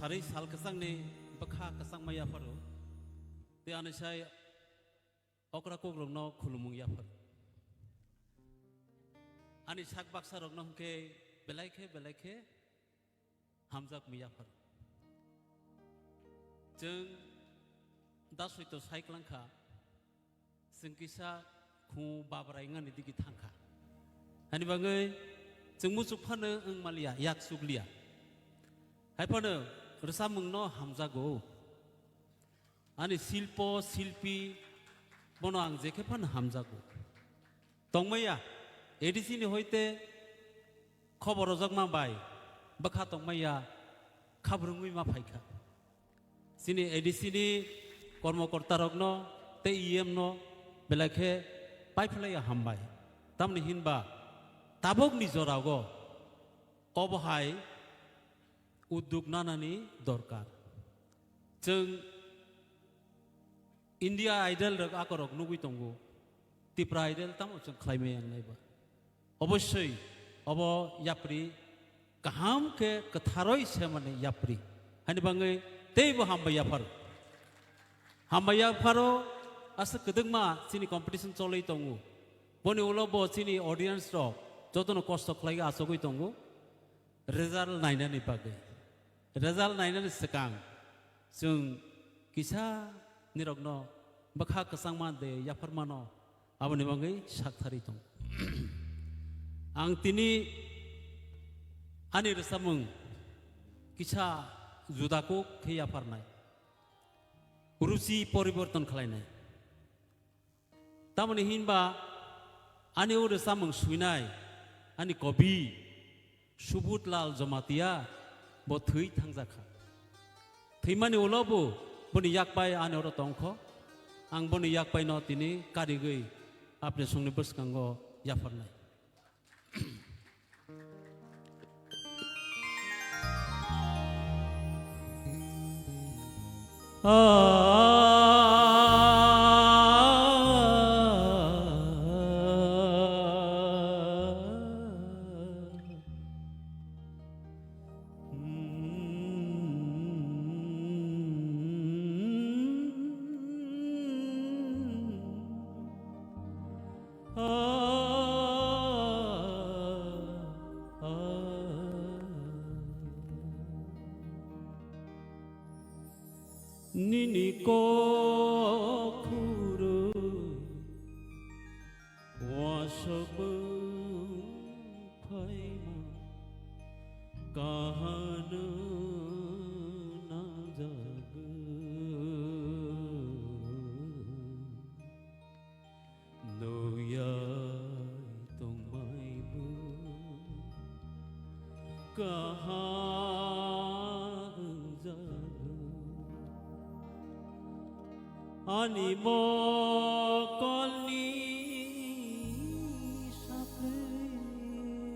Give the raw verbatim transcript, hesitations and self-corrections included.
Ari sal kwchangni bwkha kwchangma yapharo. Tei ani sai okra kokrokno khulumung yapharo. Ani sak baksa rokno hwnkhe belai khe belai khe hamjakma yapharo. Chwng da soito sai kwlangkha, chwng kisa khu babrai wngani digi thangkha. Hani bagwi chwng muchuk phano wng maliya, yak chukliya. Hai phano rwchapmungno hamjago. Ani silpo, silpi bono ang jekhe phano hamjago. Tongmaya, A D C ni hoite khobor rojakma bai bwkha tongmaya khabrwngwi ma phaikha. Chini A D C ni kormokorta rokno tei E M no belai khe paiphlaiya hambai. Tamni hinba tabukni jorao obo hai udduk nanani dorkar. Chwng India Idol rok akorok nugwi tongo. Tipra Idol tamo chwng khlaimaya wngnaiba. Obosoi obo yapri kaham khe kwtharoi semani yapri. Hani bagwi teibo hambai yapharo. Hambai yapharo aswk kwdwkma chini competition cholwi tongo. Boni ulo bo chini audience rok jotono kosto khlaiwi achugwi tongo. Result nainani bagwi. Result nainani swkang chwng kisa nirokno bwkha kwchangma de yapharmano aboni bagwi sakthari tong. Ang tini ani rwchapmung kisa juda kuk khe yapharnai. Ruchi poriborton khlainai. Tamoni hinba ani o rwchapmung swinai ani kobi Subudlal Jamatia bo thwi thangjakha. Thwimani ulo bo boni yakpai ani oro tongkho. Ang boni yakpaino tini karigwi apni songni bwskango yapharnai. Nini kok khurui wasabwng phaima kahano nangjagwng. Nuyai tongmaibo kaha wngjago. Ani mokol